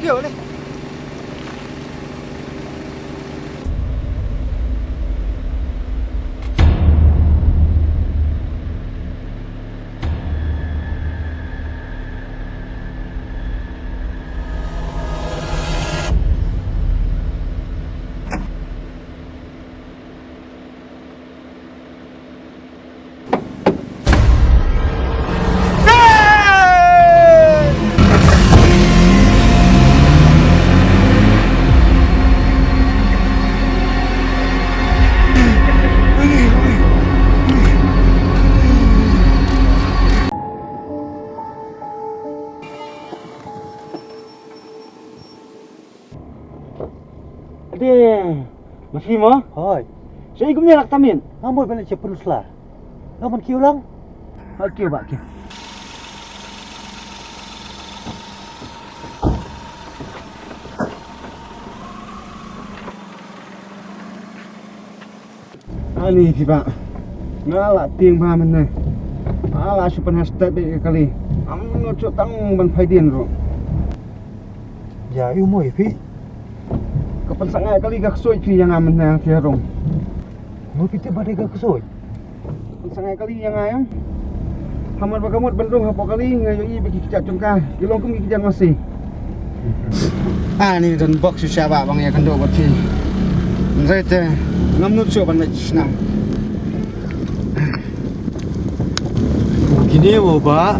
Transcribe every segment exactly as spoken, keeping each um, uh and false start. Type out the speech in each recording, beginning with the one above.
Kiew le. Ade, ma phi mo? Hoi. Sha i kumne lak tamin. Nga mut ban leit sha pyrshah. Nga ban kiew lang. Ha, kiew ba kiew. Ani phi ba. Nga la tieng ba mynne. Nga la shu pynhastat bad ka kali. Ngam nud shuh tang ban phai dien ruh. Ïa, ïa mo ïa phi. Ka pynsangai kali ka ksuid phi ïa nga mynne phi harum. Mo phi tip ba dei ka ksuid. Pynsangai kali ïa nga ïa. Hamar ba ka mut ban rung hapoh kali nga ïohi ba ki kjat jong ka ki long kum ki kjat masi. Ani don bok shisha ba bang ïa kynduh bad phi. Nrei te ngam nud shuh ban leit shnam. Kine mo ba.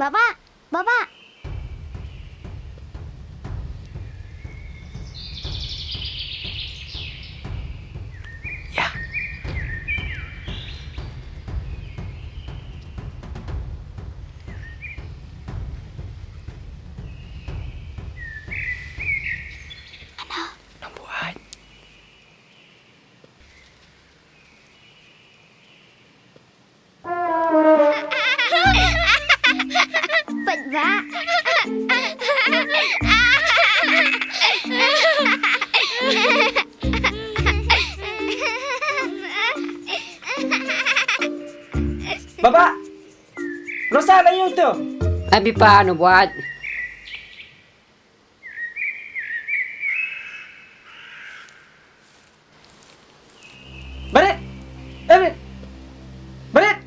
Baba, baba. Ïa. Nang buaid. Peit ba. Baba, lo sa la yu tu. Abi pa no buat. Barit! Barit! Barit!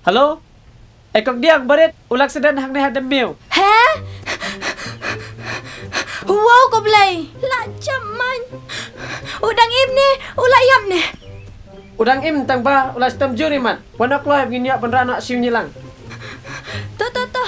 Hello? Eh, kong diang, barit, u la accident hangne ha Demmiu. He? Wow, ko Blei, la jam man. U dang im ne, u la ïap ne? U dang im tang ba u la stem jur imat. Wan ok loi ngin ïa pynrah noh siew nyilang. To, to, to.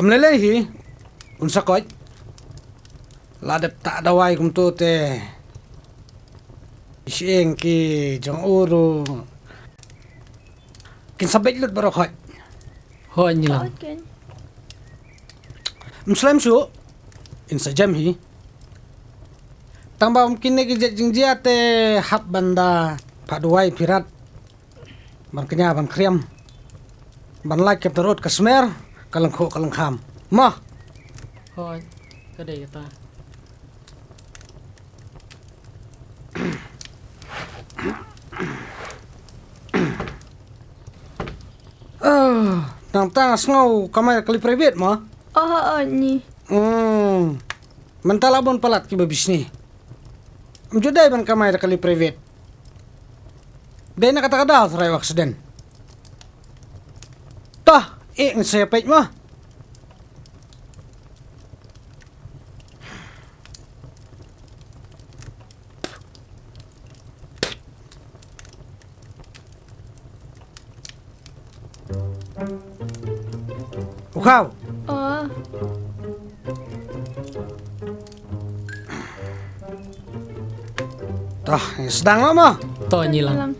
Kam lei lei hi, un sa koit. La dep tah dawai kumto te. Ki shyieng ki jong u ruh kin sa beit lut baroh khoit. Hooid ngi lang. Ym slem shuh. In sa jem hi. Tang ba ym kine ki jait jingjia te hap ban da phah duwai phi rat. Ban kñia ban khriam. Ban lait ka tarot ka smer, ka lyngkhuh ka lyngkham. Mo. Hooid, ka dei kata. Ah, nangta nga sngew kamai da kali private mo? Oh, oh, ni. Hmm. Mynta la bun palat kiba bishni. Ym ju dei ban kamai da kali private. Dei na kata ka daw tharai u accident. Toh, eh, ngi sa ïa peit mo. U khaw. Oh. Toh, sdang lah mo. Toh, ngi lang.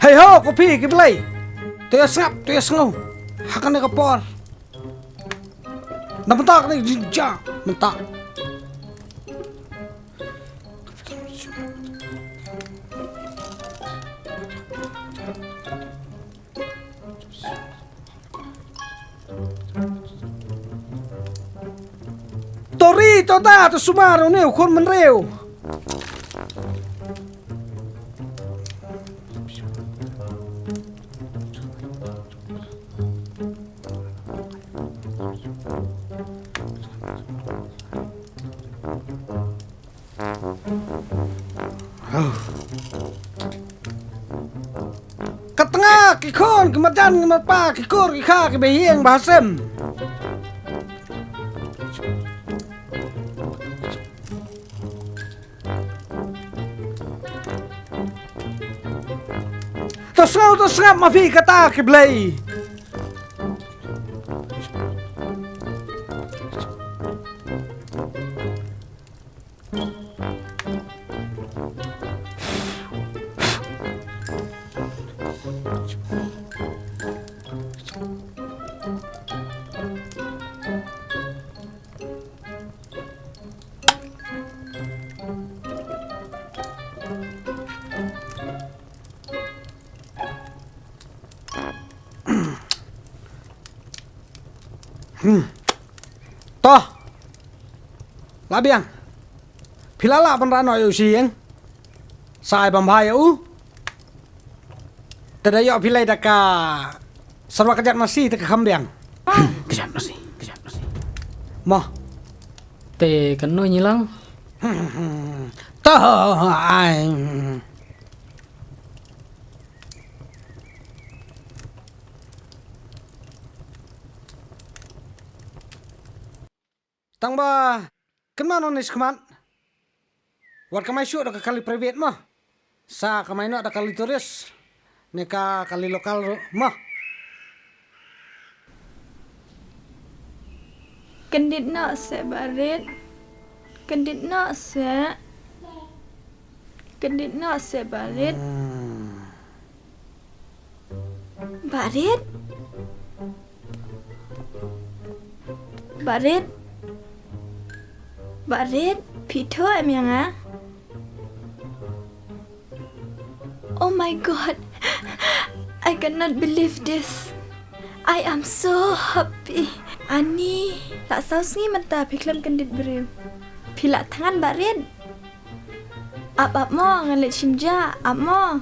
Hei ho, ko phi ki blei. To ïa sngap, to ïa sngew. Ha kane ka por. Na mynta kane ka jingjia, mynta. To ri, to da, to sumar une u khun mynriew. Ka tnga, ki khun, ki marjan, ki marpa, ki kur, ki kha, ki bahaïing bahasem. To sngew, to sngap ma phi kata ki blei. Hmm. To. La biang. Phi la lah ban rah noh ïa u shyieng. Sa ai bam bha ïa u. Te da ïoh phi lei da ka serwa kjat masi te ka kham biang. Kjat masi, kjat masi. Mo. Te kano ngi lang. To ai. Tang ba kynmaw noh ne shakhmat. Wat kamai shuh da ka kali private mo. Sa kamai noh da kali tourist. Ne ka kali local ruh mo. Kyndit noh seh Barit. Kyndit noh seh. Kyndit noh seh Barit. Hmm. Barit? Barit? Barit, phi thoh em ïa nga? Oh my God. I cannot believe this. I am so happy. Ani, la saw sngi mynta phi khlem kyndit briew. Phi la thngan Bah Rit. Ap ap mo, ngan leit shim ja, ap mo.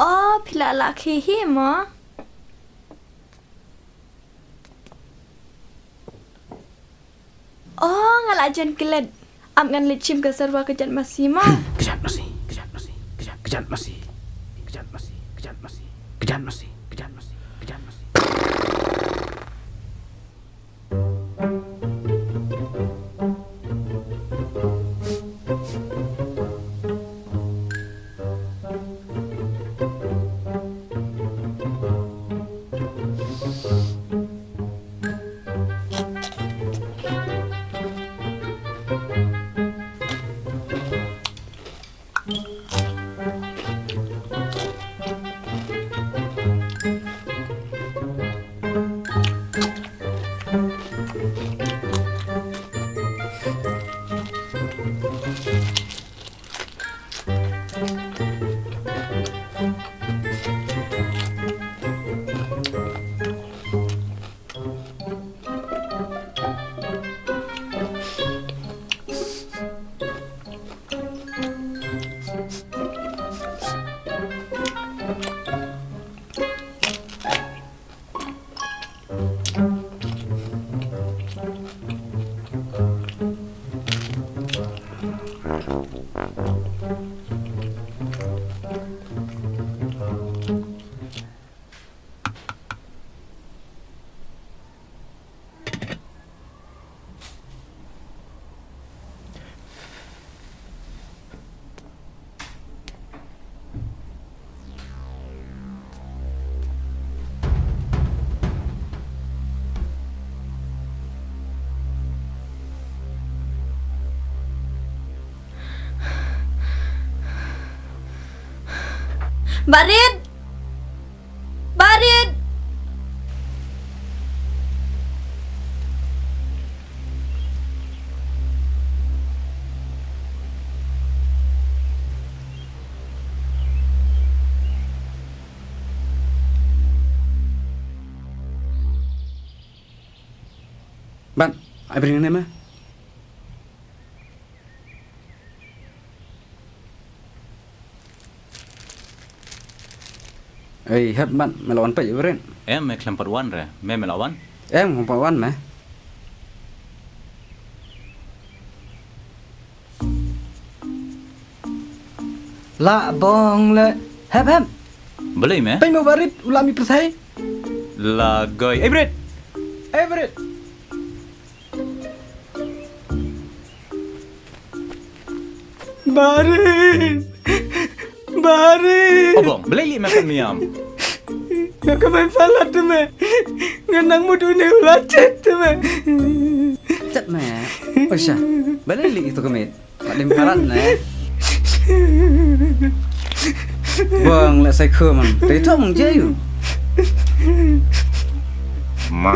O, phi la lah khie hi mo. O, nga la jan klet. Ap ngan leit shim ka serwa ka jait masi mo. Ka jait masi, ka jait masi, ka jait, ka jait masi, ka jait masi, ka jait masi, ka jait masi, ka jait masi, ka jait masi. Bah Rit! Bah Rit! Ban, ai bring ne me. Ei, hep Ban, me la wan peit ïa u Bah Rit? Em, me khlem pat wan re, me me la wan? Em, khlem pat wan me. La bong le. Hep, hep. Balei me? Peit mo Bah Rit, u la mih pyrthei. La goi. Ei Bah Rit. Ei Bah Rit. Bah Rit. Bah Rit. O bong, balei lih me pat miam? Nga ka bai palat te me. Nga nang mut une u la chet te me. Chet me. Osha. Balei lih ito ka miet? Wat dim palat ne. Bong leh sai khum man. Te ito mong je yu. Ma.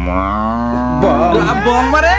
Ma. Bong. Lah bong ma de.